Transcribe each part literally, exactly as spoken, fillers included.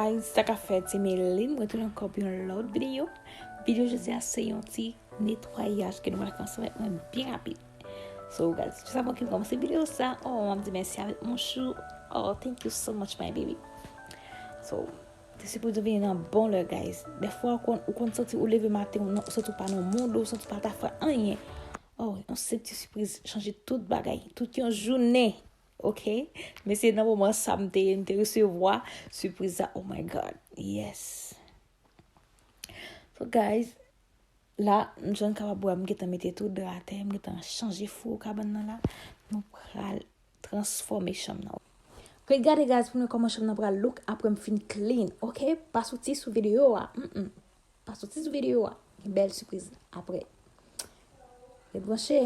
Sa k ap fèt, se Melin, mwen tounen ankò pou yon lòt videyo. Videyo jodi a se yon ti netwayaj ke nou pral fè ansanm avèk mwen byen rapid. So, guys, jis avan ke m kòmanse videyo sa, oh, m ap di mèsi avèk mon chou. Oh, thank you so much, my baby. So, te sipoze vini nan bon lè, guys. Dèfwa, ou konn, ou konn santi ou leve maten, ou, nan, ou santi ou pa nan mood, ou santi ou pa ta fè anyen. Oh, yon sèl ti sipriz chanje tout bagay, tout yon jounen. Ok? Men se nan moman sa m te, m te resevwa sipriz la. Oh my God. Yes. So, guys, la, m jwenn kapab wè m gentan mete tout dra atè, m gentan chanje fou kabann nan la. Nou pral transfòme chanm nan. Ret gade, guys, pou nou kòman chanm nan pral look apre m fin clean, ok? Pa soti sou videyo a. Mm-mm. Pa soti sou videyo a. Gen bèl sipriz apre. Ret branche.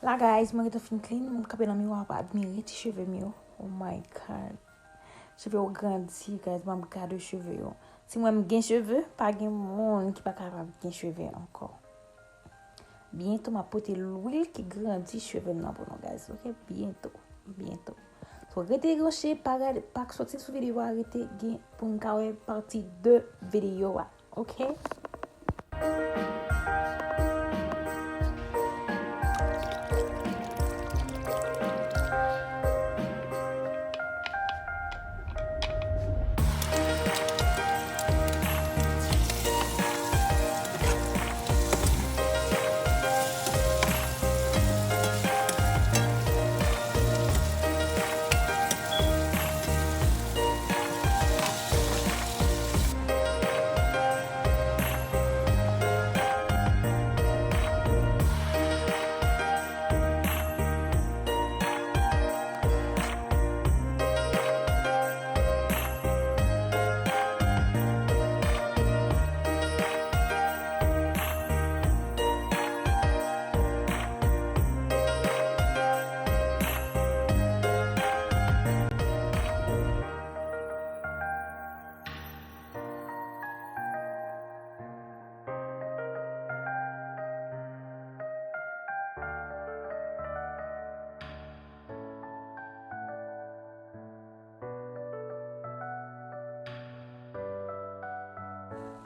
La, guys, mwen gentan fin clean, mwen kanpe nan miwa ap admire ti cheve m yo. Oh my God. Cheve yo grandi, guys, m ap gade cheve yo. Si mwen m gen cheve, pa gen moun ki pa kapab gen cheve ankò. Byento m ap pote lwil ki grandi cheve m nan pou nou, guys. Ok, byento, byento. So, rete branche, pa gade, pa soti sou videyo a, rete gen pou n ka wè pati de videyo a. Ok?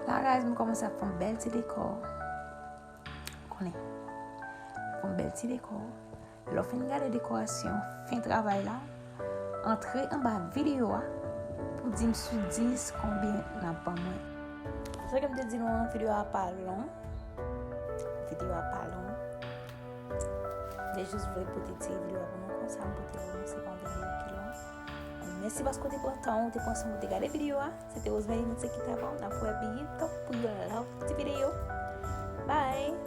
La, guys, m kòmanse ap fè yon bèl ti dekò. Konnen. Fè yon bèl ti dekò. Lè w fin gade dekorasyon, fen travay la, antre anba videyo a pou di m sou dis konbyen n ap ban mwen. Sa ke m te di nou an, videyo a pa long. Videyo a pa long. M te jis vle pote ti videyo a pou nou konsa, m pote pou nou, se pa yon videyo ki long. Mèsi paske w te pran tan w, w te pran san w te gade videyo a. Se te Rosemary Moutse ki t avè w. N ap wè byento pou yon lòt ti videyo. Bye!